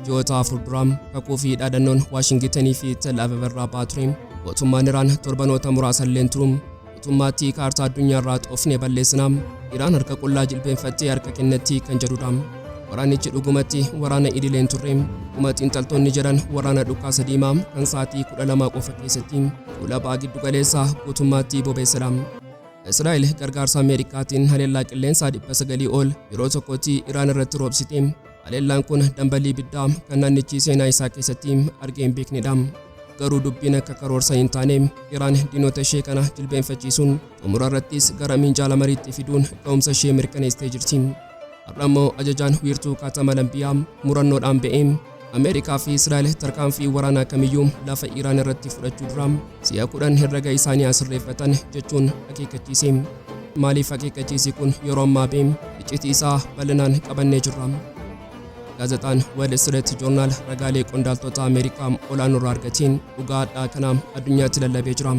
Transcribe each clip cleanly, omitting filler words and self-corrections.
Ji'oota 4 dura kakuu fi dhaadannoon Waashingitenii fi Tel Aviv irraa ba'aa ture. Mootummaan Iraan torbanoota muraasa illee turu mootummaatti kaartaa addunyaarraa xoofnee balleessina, Iraan harka qullaa jilbeenfattee harka kennatti kan jedhudha. Waraanichi dhugumatti waraana idileen turre. Akkuma xiinxaltoonni jedhan waraana dhukaasa diimaa kan sa'aatii 12 qofa keessatti fuula ba'a giddugaleessaa guutummaatti bobeessedha. Israa'el gargaarsa Ameerikaatiin haleellaa qilleensaa 900 ol yeroo tokkotti Iraan irratti roobsite. Haleellaan kun dambalii ibiddaa kan naannichi seenaa isaa keessatti argee hin beeknedha. Garuu dubbiin akka karoorsa hin taane, Iraan diinota ishee kana jilbeenfachiisuun xumura irrattis gara minjaala mariitti fiduun ga'umsa ishee mirkaneessitee jirti. Har'a immoo ajajaan wiirtuu Kaatama Lambiyaa murannoodhaan ba'ee Ameerikaa fi Israa'el tarkaanfii waraanaa kamiyyuu lafa Iraan irratti fudhachuu dura si'a 10 herrega isaanii haa sirreeffatan jechuun akeekkachiise. Maaliif akeekkachiisi kun yeroo ammaa ba'e? Iccitii isaa bal'inaan qabannee jirra. Gaazexaan Wall Street Journal ragaalee qondaaltota Ameerikaa olaanoo irraa argateen dhugaa hadhaa kana addunyaatti lallabee jira.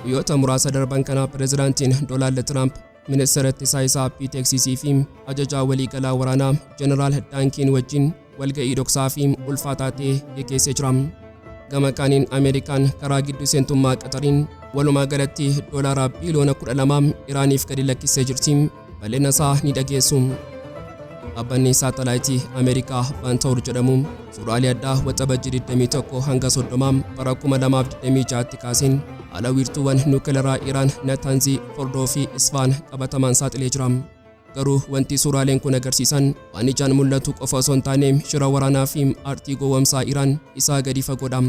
Guyyoota muraasa darban kana pirezidaantiin Doonaald Tiraamp ministeera ittisaa isaa Piit Hegsisii fi ajajaa waliigalaa waraanaa Jeneraal Daankiin wajjin walga'ii dhoksaa fi ulfaataa ta'e geggeessee jira. Gama kaaniin Ameerikaan karaa giddu seentummaa Qaxariin walumaa galatti doolaara biiliyoona 12 Iraaniif gadi lakkistee jirti. Bal'ina isaa ni dhageessu. Dhaabbanni saatalaayitii Ameerikaa Vantour jedhamu suuraalee addaa Waxabajjii 21 hanga 30 bara 2026tti kaaseen haala wiirtuuwwan nuukilaraa Iraan Natanzii, Fordoo fi Isfaan qabatamaan saaxilee jira. Garuu wanti suuraaleen kun agarsiisan waan ijaan mul'atu qofa osoo hin taane shira waraanaa fi aartii gowwomsaa Iraan isaa gadi fagoodha.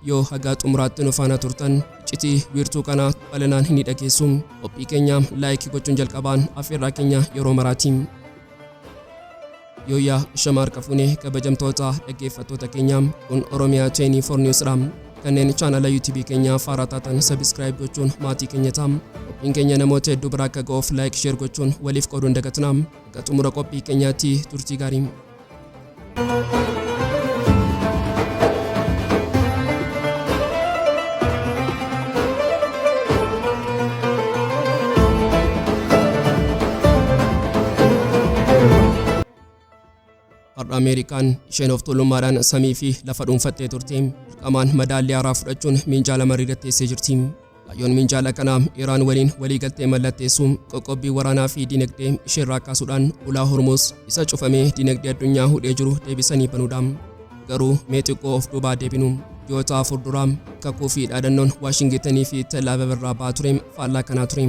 Yoo haga xumuraatti nu faana turtan iccitii wiirtuu kanaa bal'inaan ni dhageessu. Qophii keenya like gochuun jalqabaan afeerraa keenya yeroo maraati. Yooyyaa shama harka fuunee kabajamtoota dhaggeeffattoota keenya, kun Oromiyaa 24 News dha. Kanneen chaanala YouTube keenya faaraa taatan subscribe gochuun maatii keenya ta'a. Qophiin keenya namoota hedduu bira akka ga'uuf like, share gochuun waliif qooduu hin dagatinaa. Hanga xumura qophii keenyaatti turtii gaarii. Har'a Ameerikaan isheen of tuulummaadhaan samii fi lafa dhuunfattee turte dirqamaan madaallii haaraa fudhachuun minjaala marii irra teessee jirti. Kaayyoon minjaala kanaa Iraan waliin waliigaltee mallatteessuu, qoqqobbii waraanaa fi dinagdee isheerraa kaasuudhaan ulaa Hormuz isa cufamee dinagdee addunyaa hudhee jiru deebisanii banuudha. Garuu mee xiqqoo of duubaa deebinu. Ji'oota 4 dura kakuu fi dhaadannoon Waashingitenii fi Tel Aviv irraa ba'aa ture faallaa kanaa ture.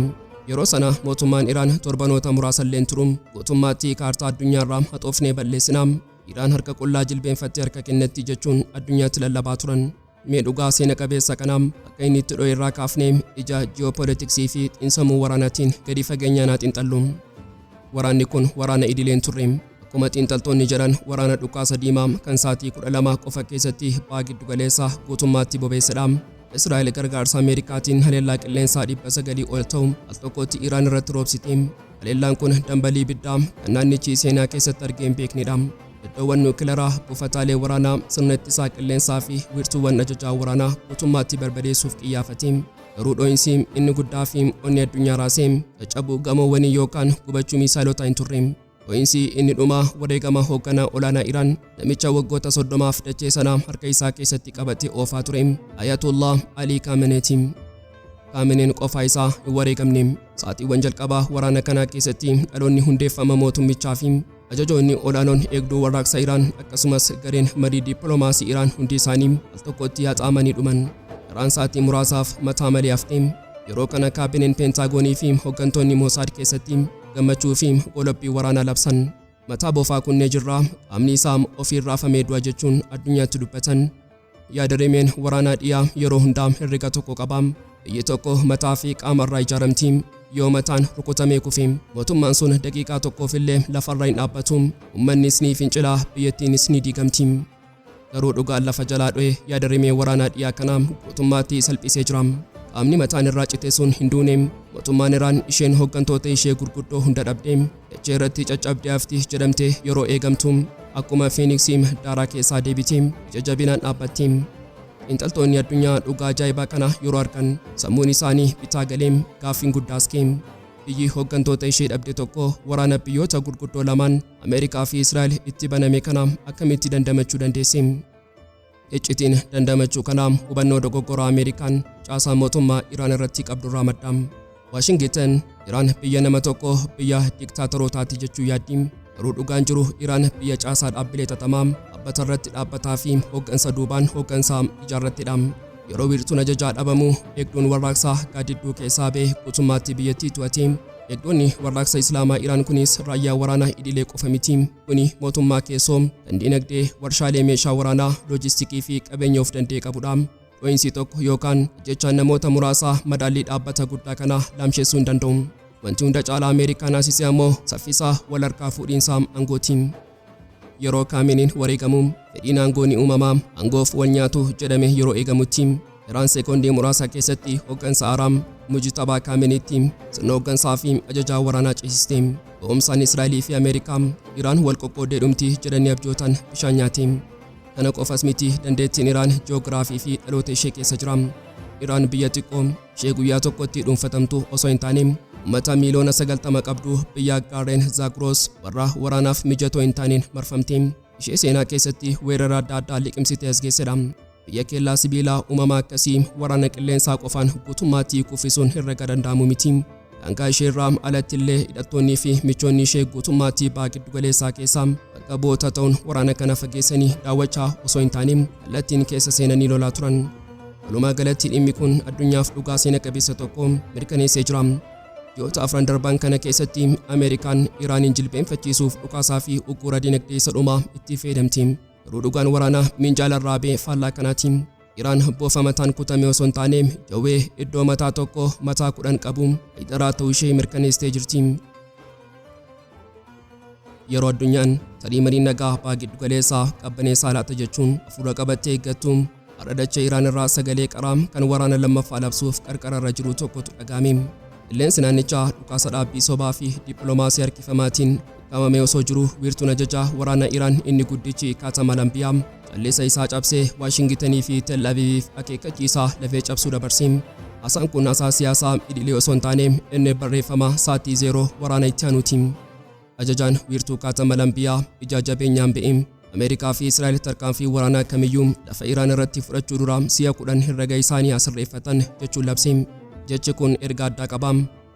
Yeroo sana mootummaan Iraan torbanoota muraasa illee turu guutummaatti kaartaa addunyaarraa haxoofnee balleessina, Iraan harka qullaa jilbeenfattee harka kennetti jechuun addunyaatti lallabaa turan. Mee dhugaa seena qabeessa kana akka inni itti dho'e irraa kaafnee ija ji'oopolitiksii fi xiinsammuu waraanaatiin gadi fageenyaan haa xiinxallu. Waraanni kun waraana idileen turre. Akkuma xiinxaltoonni jedhan waraana dhukaasa diimaa kan sa'aatii 12 qofa keessatti ba'a giddugaleessaa guutummaatti bobeessedha. Israa'el gargaarsa Ameerikaatiin haleellaa qilleensaa 900 ol ta'u al tokkotti Iraan irratti roobsite. Haleellaan kun dambalii ibiddaa kan naannichi seenaa keessatti argee hin beeknedha. Iddoowwan nuukilaraa, buufataalee waraanaa, sirna ittisaa qilleensaa fi wiirtuuwwan ajajaa waraanaa guutummaatti barbadeessuuf qiyyaafate. Garuu dho'insi inni guddaa fi onnee addunyaa raase caccabuu gamoowwanii yookaan gubachuu miisaayilotaa hin turre. Dho'insi inni dhumaa wareegama hoogganaa olaanaa Iraan, namicha waggoota 30f dachee sana harka isaa keessatti qabatee oofaa ture, Ayatollah Alii Kaameneeti. Kaameneen qofaa isaa hin wareegamne. Sa'aatiiwwan jalqabaa waraana kanaa keessatti dhaloonni hundeeffama mootummichaa fi ajajoonni olaanoon Eegduu Warraaqsa Iraan, akkasumas gareen marii dippiloomaasii Iraan hundi isaanii al tokkotti haxaa'amanii dhuman. Iraan sa'aatii muraasaaf mataa malee hafte. Yeroo kana kaabineen Peentaagoonii fi hoggantoonni Mosaad keessatti gammachuu fi goolabbii waraanaa labsan. Mataa bofaa kunnee jirra, qaamni isaa ofiin raafamee du'a jechuun addunyaatti dubbatan. Yaada-rimeen waraanaa dhiyaa yeroo hundaa herrega tokko qaba. Biyyi tokko mataa fi qaama irraa ijaaramti. Yoo mataan rukutamee kufe, mootummaan sun daqiiqaa tokkoof illee lafarra hin dhaabbatu. Uummannis ni fincila, biyyattiinis ni diigamti. Garuu dhugaan lafa jalaa dho'e yaada-rimee waraanaa dhiyaa kana guutummaatti salphisee jira. Qaamni mataan irraa cite sun hin duune. Mootummaan Iraan isheen hoggantoota ishee gurguddoo hunda dhabde, dachee irratti caccabdee hafti jedhamtee yeroo eegamtu, akkuma Fiiniksii daaraa keessaa deebite ija jabinaan dhaabbatti. Xiinxaltoonni addunyaa dhugaa ajaa'ibaa kana yeroo argan sammuun isaanii bitaa galee gaaffiin guddaas ka'e. Biyyi hooggantoota ishee dhabde tokko waraana biyyoota gurguddoo lamaan Ameerikaa fi Israa'el itti baname kana akkamitti dandamachuu dandeesse? Iccitiin dandamachuu kanaa hubannoo dogoggoraa Ameerikaan caasaa mootummaa Iraan irratti qabdurraa madda. Waashingitan Iraan biyya nama tokko, biyya diktaatorootaati jechuu yaaddi. Garuu dhugaan jiru Iraan biyya caasaa dhaabbilee xaxamaa, dhaabbata irratti dhaabbataa fi hooggansa duubaan hooggansa ijaarrattedha. Yeroo wiirtuun ajajaa dhabamu, eegduun warraaqsaa gaaddidduu keessaa ba'e guutummaatti biyyattii to'ate. Eegdonni warraaqsa Islaamaa Iraan kunis raayyaa waraanaa idilee qofa miti. Kuni mootummaa keessoo kan dinagdee, warshaalee meeshaa waraanaa, loojistikii fi qabeenya of danda'e qabudha. Dho'iinsi tokko yookaan ajjechaan namoota muraasaa madaallii dhaabbata guddaa kanaa laamshessuu hin danda'u. Wanti hunda caalaa Ameerikaan naasise ammoo saffisa wal harkaa fuudhiinsa aangooti. Yeroo Kaameniin wareegamu, fedhiin aangoo ni uumamaa, aangoof wal nyaatu jedhame yeroo eegamutti, Iraan sekoondii muraasa keessatti hooggansa haaraa Mujtabaa Kaameniitti sirna hooggansaa fi ajajaa waraanaa ceesiste. Ga'umsaan Israa'elii fi Ameerikaa Iraan wal qoqqoodee dhumti jedhanii abjootan bishaan nyaate. Kana qofas miti, dandeettiin Iraan ji'oogiraafii fi dhaloota ishee keessa jira. Iraan biyya xiqqoo ishee guyyaa tokkotti dhuunfatamtu osoo hin taane, uummata 90,000,000 qabdu, biyya gaarreen Zaagros warra waraanaaf mijatoo hin taaneen marfamte, ishee seenaa keessatti weerara adda addaa liqimsitee as geessedha. Biyya kellaa sibiilaa uumamaa akkasii waraana qilleensaa qofaan guutummaatti kuffisuun herrega danda'amu miti. Daangaa ishee irraa alatti illee hidhattoonnii fi michoonni ishee guutummaatti baha giddugaleessaa keessaa bakka bu'oota ta'uun waraana kana fageessanii daawwachaa osoo hin taane kallattiin keessa seenanii lolaa turan. Walumaa galatti dhimmi kun addunyaaf dhugaa seena qabeessa tokko mirkaneessee jira. Ji'oota 4 darban kana keessatti Ameerikaan Iraaniin jilbeenfachiisuuf dhukaasaa fi uggura dinagdee isa dhumaa itti fayyadamti. Garuu dhugaan waraanaa minjaala irraa ba'e faallaa kanaati. Iraan boofa mataan kutame osoo hin taane jawwee iddoo mataa tokko mataa 10 qabu haydaraa ta'uu ishee mirkaneessitee jirti. Yeroo addunyaan tarii mariin nagaa baha giddugaleessaa qabbaneessaa laata jechuun hafuura qabattee eeggattu, har'a dachee Iraan irraa sagalee qaraa kan waraana lammaffaa labsuuf qarqara irra jiru tokkotu dhaga'ame. Qilleensi naannichaa dhukaasa dhaabbii sobaa fi dippiloomaasii harkifamaatiin ukkaamamee osoo jiruu, wiirtuun ajajaa waraana Iraan inni guddichi Kaatam Al-Anbiyaa callisa isaa cabsee Waashingitanii fi Tel Aviiviif akeekkachiisa lafee cabsuu dabarse. Haasaan kun haasaa siyaasaa idilee osoo hin taane inni barreeffama sa'aatii zeeroo waraana itti aanuuti. Ajajaan wiirtuu Kaatam Al-Anbiyaa ija jabeenyaan ba'e. Ameerikaa fi Israa'el tarkaanfii waraanaa kamiyyuu lafa Iraan irratti fudhachuu dura si'a 10 herrega isaanii haa sirreeffatan jechuun labse. Jechi kun ergaa addaa qaba.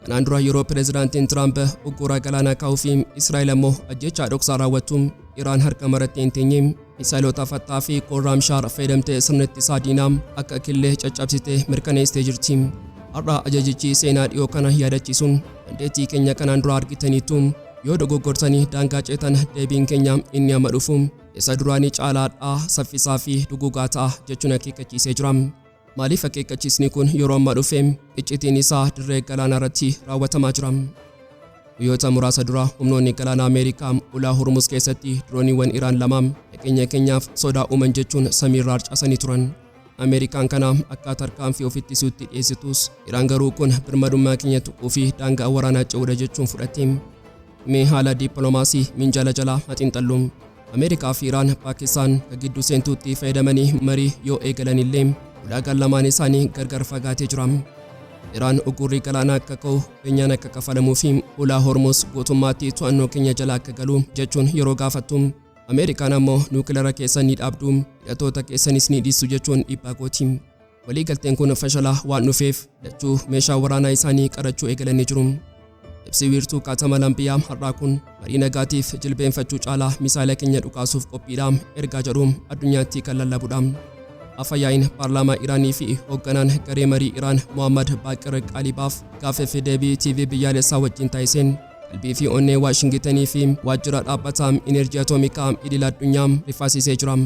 Kanaan dura yeroo Pireezidaantiin Tiraamp uggura galaanaa kaa'uu fi Israa'el ammoo ajjeechaa dhoksaa raawwattu, Iraan harka marattee hin teenye. Misaayilota Fattaa fi Koorraamshaar fayyadamtee sirna ittisaa diinaa akka killee caccabsitee mirkaneessitee jirti. Har'a ajajichi seenaa dhiyoo kana yaadachiisuun, dandeettii keenya kanaan dura argitaniittu, yoo dogoggortanii daangaa ceetan deebiin keenya inni amma dhufu isa duraanii caalaadhaa saffisaa fi duguugaa ta'a jechuun akeekkachiisee jira. Maaliif akeekkachiisni kun yeroo ammaa dhufe? Iccitiin isaa dirree galaanaa irratti raawwatamaa jira. Guyyoota muraasa dura humnoonni galaanaa Ameerikaa ulaa Hormuz keessatti dirooniiwwan Iraan lama nageenya keenyaaf sodaa uuman jechuun samiirraa harcaasanii turan. Ameerikaan kana akka tarkaanfii of ittisuutti dhiyeessitus, Iraan garuu kun birmadummaa keenya tuquu fi daangaa waraanaa ce'uudha jechuun fudhatte. Mee haala dippiloomaasii minjaala jalaa haa xiinxallu. Ameerikaa fi Iraan Paakistaan ka giddu seentuutti fayyadamanii marii yoo eegalanillee, ulaagaan lamaan isaanii gargar fagaatee jira. Iraan uggurri galaanaa akka ka'u, beenyaan akka kafalamuu fi ulaa Hormuz guutummaatti to'annoo keenya jala akka galu jechuun yeroo gaafattu, Ameerikaan ammoo nuukilara keessan ni dhaabdu, hidhattoota keessanis ni dhiistu jechuun dhiibbaa gooti. Waliigalteen kun fashalaa waan dhufeef lachuu meeshaa waraanaa isaanii qarachuu eegalanii jiru. Ibsi wiirtuu Kaatama Lambiyaa har'aa kun marii nagaatiif jilbeenfachuu caalaa misaayila keenya dhukaasuuf qophiidha ergaa jedhu addunyaatti kan lallabudha. Afa-yaa'iin paarlaamaa Iraanii fi hoogganaan garee marii Iraan Mohammad Baaqir Qaalibaaf gaaffii fi deebii TV biyyaalessaa wajjin taasiseen qalbii fi onnee Waashingitanii fi waajjira dhaabbata Inerjii Atoomikaa idil addunyaa rifaasisee jira.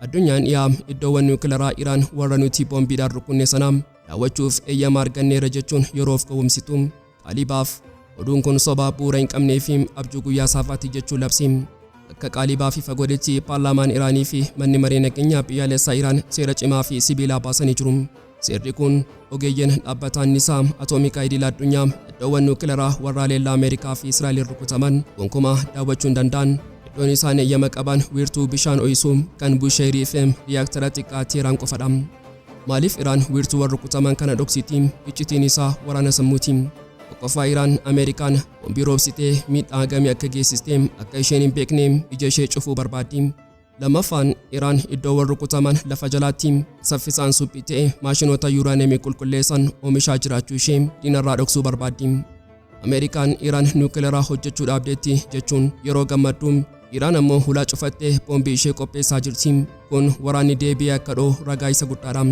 Addunyaan dhiyaa iddoowwan nuukilaraa Iraan warra nuti boombiidhaan rukunne sana daawwachuuf eeyyama arganneerra jechuun yeroo of gowwomsitu, Qaalibaaf oduun kun soba bu'uura hin qabnee fi abjuu guyyaa saafaati jechuun labse. Akka Qaalibaaf ifa godhetti, paarlaamaan Iraanii fi manni maree nageenyaa biyyaalessaa Iraan seera cimaa fi sibiilaa baasanii jiru. Seerri kun ogeeyyiin dhaabbata annisaa atoomikaa idil addunyaa iddoowwan nuukilaraa warra haleellaa Ameerikaa fi Israa'eliin rukutaman gonkumaa daawwachuu hin danda'an. Iddoon isaan eeyyama qaban wiirtuu bishaan ho'isuu kan Busheerii fi riyaaktara xiqqaa Teeraan qofadha. Maaliif Iraan wiirtuuwwan rukutaman kana dhoksiti? Iccitiin isaa waraana sammuuti. Tokkoffaa, Iraan Ameerikaan boombii roobsitee miidhaa hagamii akka geessistee akka isheen hin beekne ija ishee cufuu barbaaddi. Lammaffaan, Iraan iddoowwan rukutaman lafa jalaatti saffisaan suphitee maashinoota yuuraaniyeemii qulqulleessan oomishaa jiraachuu ishee diinarraa dhoksuu barbaaddi. Ameerikaan Iraan niwukileeraa hojjechuu dhaabdeetti jechuun yeroo gammaddu, Iraan ammoo hulaa cufattee boombii ishee qopheessaa jirti. Kun waraanni deebi'ee akka dho'u ragaa isa guddaadha.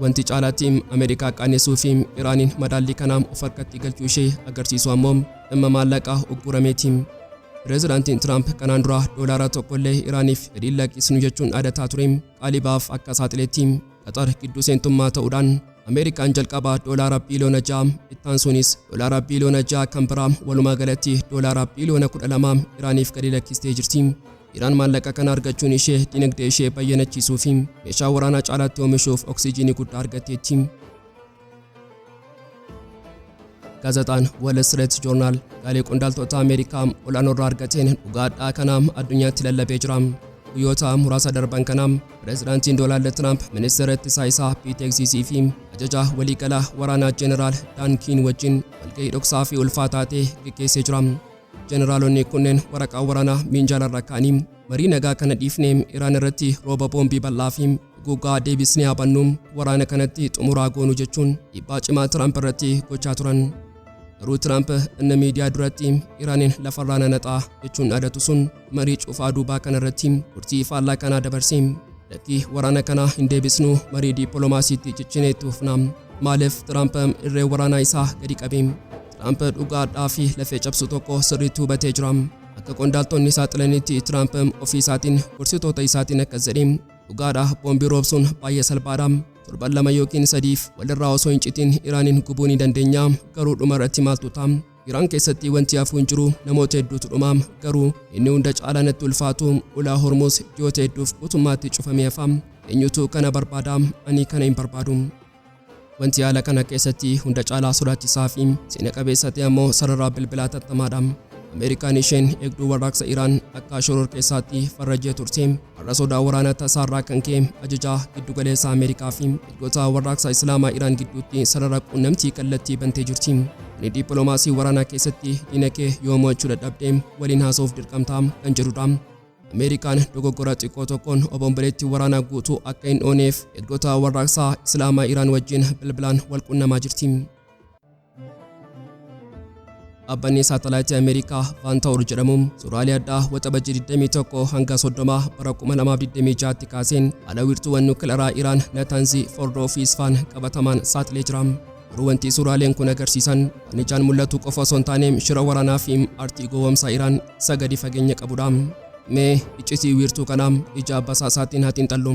Wanti caalaatti Ameerikaa qaanessuu fi Iraaniin madaallii kanaa of harkatti galchuu ishee agarsiisu ammoo dhimma maallaqaa uggurameeti. Pireezidaantiin Tiraamp kanaan dura doolaara tokkollee Iraaniif gadi hin lakkisnu jechuun dhaadataa ture. Qaalibaaf akka saaxiletti Qaxar gidduu seentummaa ta'uudhaan Ameerikaan jalqaba doolaara biiliyoona 6, ittaansuunis doolaara biiliyoona 6 kan biraa, walumaa galatti doolaara biiliyoona 12 Iraaniif gadi lakkistee jirti. Iraan maallaqa kana argachuun ishee dinagdee ishee bayyanachiisuu fi meeshaa waraanaa caalaatti oomishuuf oksijiinii guddaa argatteetti. Gaazexaan Wall Street Journal gaalee qondaaltota Ameerikaa olaanoo irraa argateen dhugaadhaa kana addunyaatti lallabee jira. Guyyoota muraasa darban kana Pireezidaantiin Doonaald Tiraamp ministeera ittisaa isaa Piit Heegsisii fi ajajaa waliigalaa waraanaa Jeneraal Daan Kiin wajjin walgahii dhoksaa fi ulfaataa ta'e geggeessee jira. Jeneraalonni kunneen waraqaa waraanaa minjaala irra kaa'anii, marii nagaa kana dhiifnee Iraan irratti rooba boombii bal'aa fi duguuggaa deebisnee haa bannu, waraana kanatti xumuraa goonu jechuun dhiibbaa cimaa Tiraamp irratti gochaa turan. Garuu Tiraamp inni miidiyaa duratti Iraaniin lafarraa nanaxaa jechuun dhaadatu sun marii cufaa duubaa kana irratti murtii faallaa kanaa dabarse. Lakkii, waraana kana hin deebisnu, marii dippiloomaasiitti ciccinee itti fufna. Maaliif Tiraamp irree waraanaa isaa gadi qabe? Tiraamp dhugaa hadhaa fi lafee cabsu tokko sirriitti hubatee jira. Akka qondaaltonni saaxilanitti Tiraamp ofii isaatiin gorsitoota isaatiin akkas jedhe: Dhugaadha, boombii roobsuun baay'ee salphaadha. Torban 2 yookiin 3f walirraa osoo hin citin Iraaniin gubuu ni dandeenya. Garuu dhuma irratti maaltu ta'a? Iraan keessatti wanti hafu hin jiru, namoota hedduutu dhuma. Garuu inni hunda caalaa natti ulfaatu, ulaa Hormuuz ji'oota hedduuf guutummaatti cufamee hafa. Eenyutu kana barbaada? Ani kana hin barbaadu. Wanti haala kana keessatti hunda caalaa sodaachisaa fi seena qabeessa ta'e ammoo sarara bilbilaa tattamaadha. Ameerikaan isheen eegduu warraaqsa Iraan akka shororkeessaatti farrajjee turte, har'a sodaa waraana tasaarraa kan ka'e ajajaa giddugaleessa Ameerikaa fi eegdota warraaqsa Islaamaa Iraan gidduutti sarara quunnamtii kallattii bantee jirti. Kuni dippiloomaasii waraanaa keessatti diina kee yoo mo'achuu dadhabde waliin haasa'uuf dirqamta kan jedhudha. Ameerikaan dogoggora xiqqoo tokkoon obomboleettii waraanaa guutuu akka hin dhooneef eegdota warraaqsaa Islaamaa Iraan wajjin bilbilaan wal qunnamaa jirti. Dhaabbanni saatalaayitii Ameerikaa Vaantaawur jedhamu suuraalee addaa Waxabajjii 21 hanga 30 bara 2026tti kaaseen haala wiirtuuwwan nukilaraa Iraan Natanzi, Fordoo fi Isfaan qabatamaan saaxilee jira. Garuu wanti suuraaleen kun agarsiisan waan ijaan mul'atu qofa osoo hin taane shira waraanaa fi aartii gowwoomsaa Iraan isa gadi fageenya qabudha. Mee iccitii wiirtuu kanaa ija basaasaatiin haa xiinxallu.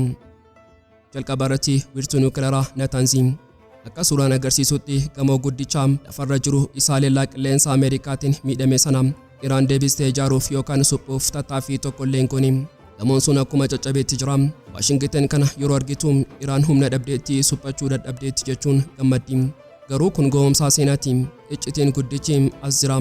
Jalqaba irratti wiirtuu nukilaraa Natanzi. Akka suuraan agarsiisutti gamoo guddicha lafarra jiru isa haleellaa qilleensa Ameerikaatiin miidhame sana Iraan deebistee ijaaruuf yookaan suphuuf tattaaffii tokko illee hin goone. Gamoon sun akkuma caccabeetti jira. Waashingiten kana yeroo argitu Iraan humna dhabdeetti, suphachuu dadhabdeetti jechuun gammaddi. Garuu kun gowwoomsaa seenaati. Iccitiin guddichi as jira.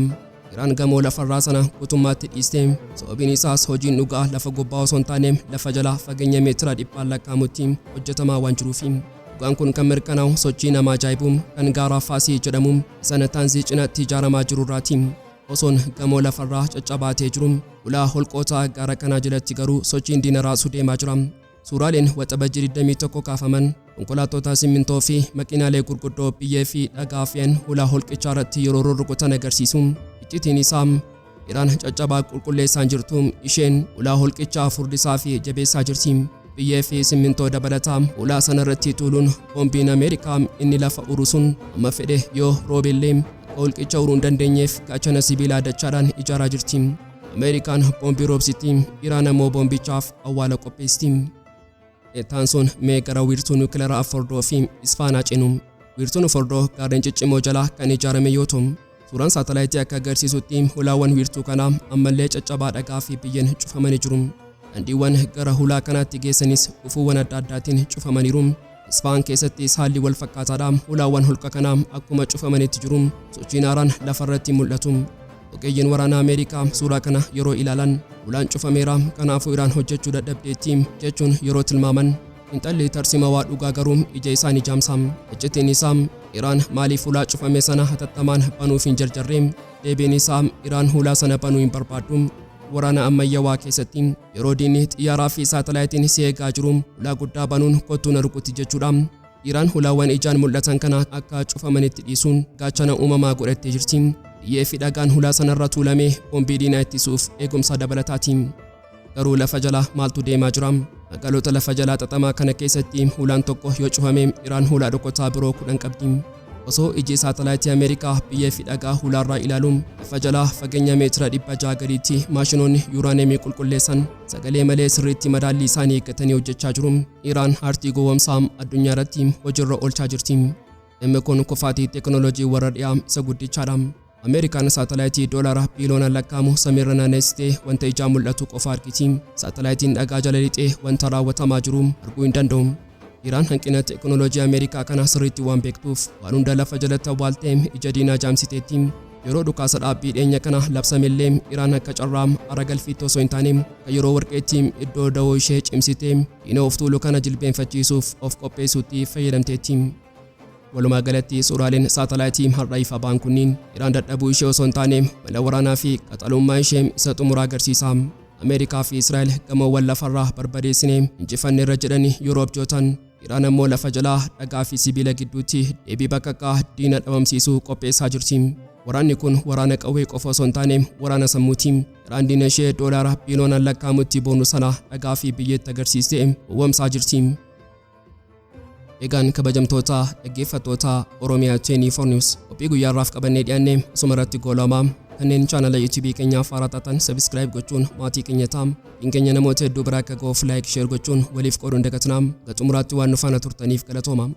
Iraan gamoo lafarraa sana guutummaatti dhiiste. Sababiin isaas hojiin dhugaa lafa gubbaa osoo hin taane lafa jala fageenya meetira dhibbaan lakkaa'amutti hojjetamaa waan jiruufi. Dhugaan kun kan mirkanaa'u sochii nama ajaa'ibu kan gaara Faasii jedhamu isa Nataanzii cinaatti ijaaramaa jiru irraati. Osoon gamoo lafarraa caccabaatee jiru, ulaa holqoota gaara kanaa jalatti garuu sochiin diina raasu deemaa jira. Suuraaleen Waxabajjii 21 kaafaman konkolaattota simmintoo fi makiinaalee gurguddoo biyyee fi dhagaa fe'an hulaa holqichaa irratti yeroo rurrukutan agarsiisu. Iccitiin isaa Iraan caccabaa qulqulleessaan jirtu, isheen ulaa holqichaa furdisaa fi jabeessaa jirti. Biyyee fi simmintoo dabalataa ulaa sana irratti tuuluun boombiin Ameerikaa inni lafa uru sun amma fedhe yoo roobellee akka holqicha uruu hin dandeenyeef gaachana sibiilaa dachaadhaan ijaaraa jirti. Ameerikaan boombii roobsiti, Iraan ammoo boombichaaf awwaala qopheessiti. Ittaansuun mee gara wiirtuu nukilaraa Fordoo fi Isfaan haa ceenu. Wiirtuun Fordoo gaarreen ciccimoo jala kan ijaarame yoo ta'u, suuraan saatalaayitii akka agarsiisutti hulaawwan wiirtuu kanaa ammallee caccabaa dhagaa fi biyyeen cufamanii jiru. Daandiiwwan gara hulaa kanaatti geessanis gufuuwwan adda addaatiin cufamaniiru. Isfaan keessattis haalli wal fakkaataadha. Hulaawwan holqa kanaa akkuma cufamanitti jiru. Sochiin haaraan lafarratti hin mul'atu. Ogeeyyiin waraanaa Ameerikaa suuraa kana yeroo ilaalan, hulaan cufameera, kanaafuu Iraan hojjechuu dadhabdeetti jechuun yeroo tilmaaman, xiinxalli tarsiimawaa dhugaa garuu ija isaanii jaamsa. Iccitiin isaa Iraan maaliif hulaa cufame sana hatattamaan banuuf hin jarjarre? Deebiin isaa Iraan hulaa sana banuu hin barbaaddu. Waraana ammayyawaa keessatti yeroo diinni xiyyaaraa fi saatalaayitiin si eegaa jiru hulaa guddaa banuun kottuu na rukuti jechuudha. Iraan hulaawwan ijaan mul'atan kana akka cufamanitti dhiisuun gaachana uumamaa godhattee jirti. Biyyee fi dhagaan hulaa sanarra tuulamee boombii diinaa ittisuuf eegumsa dabalataati. Garuu lafa jalaa maaltu deemaa jira? Magaalota lafa jalaa xaxamaa kana keessatti hulaan tokko yoo cufame Iraan hulaa dhokotaa biroo 10 qabdi. Osoo iji saatalaayitii Ameerikaa biyyee fi dhagaa hulaarraa ilaalu lafa jalaa fageenya meetira 600 gadiitti maashinoonni yuuraaneemii qulqulleessan sagalee malee sirriitti madaallii isaanii eeggatanii hojjechaa jiru. Iraan aartii gowwomsaa addunyaa irratti hojiirra oolchaa jirti. Dhimmi kun kufaatii teekinooloojii warra dhiyaa isa guddichaadha. Ameerikaan saatalaayitii doolaara biiliyoonaan lakkaa'amu samiirra naannessitee wanta ijaan mul'atu qofa argiti. Saatalaayitiin dhagaa jala lixee wanta raawwatamaa jiru arguu hin danda'u. Iraan hanqina teekinooloojii Ameerikaa kana sirriitti waan beektuuf waan hunda lafa jalatti awwaaltee ija diinaa jaamsiteetti. Yeroo dhukaasa dhaabbii dhiyeenya kana labsamellee Iraan akka carraa aara galfiitti osoo hin taane akka yeroo warqeetti iddoo dawoo ishee cimsitee diina of tuulu kana jilbeenfachiisuuf of qopheessuutti fayyadamteetti. Walumaa galatti suuraaleen saatalaayitii har'a ifa ba'an kunniin Iraan dadhabuu ishee osoo hin taane mala waraanaa fi qaxalummaa ishee isa xumuraa agarsiisa. Ameerikaa fi Israa'el gamoowwan lafarraa barbadeessinee injifanneerra jedhanii yeroo abjootan, Iraan ammoo lafa jalaa dhagaa fi sibiila gidduutti deebii baqaqaa diina dhabamsiisuu qopheessaa jirti. Waraanni kun waraana qawwee qofa osoo hin taane waraana sammuuti. Iraan diina ishee doolaara biiliyoonaan lakkaa'amutti boonu sana dhagaa fi biyyeetti agarsiistee gowwomsaa jirti. Egaan kabajamtoota dhaggeeffattoota Oromiyaa 24 News qophii guyyaa har'aaf qabannee dhiyaanne asuma irratti goolabama. Kanneen chaanala YouTube keenyaaf haaraa taatan subscribe gochuun maatii keenya ta'aa. Qophiin keenya namoota hedduu bira akka ga'uuf like, share gochuun waliif qooduun dagatinaa. Hanga xumuraatti waan nu faana turtaniif galatooma.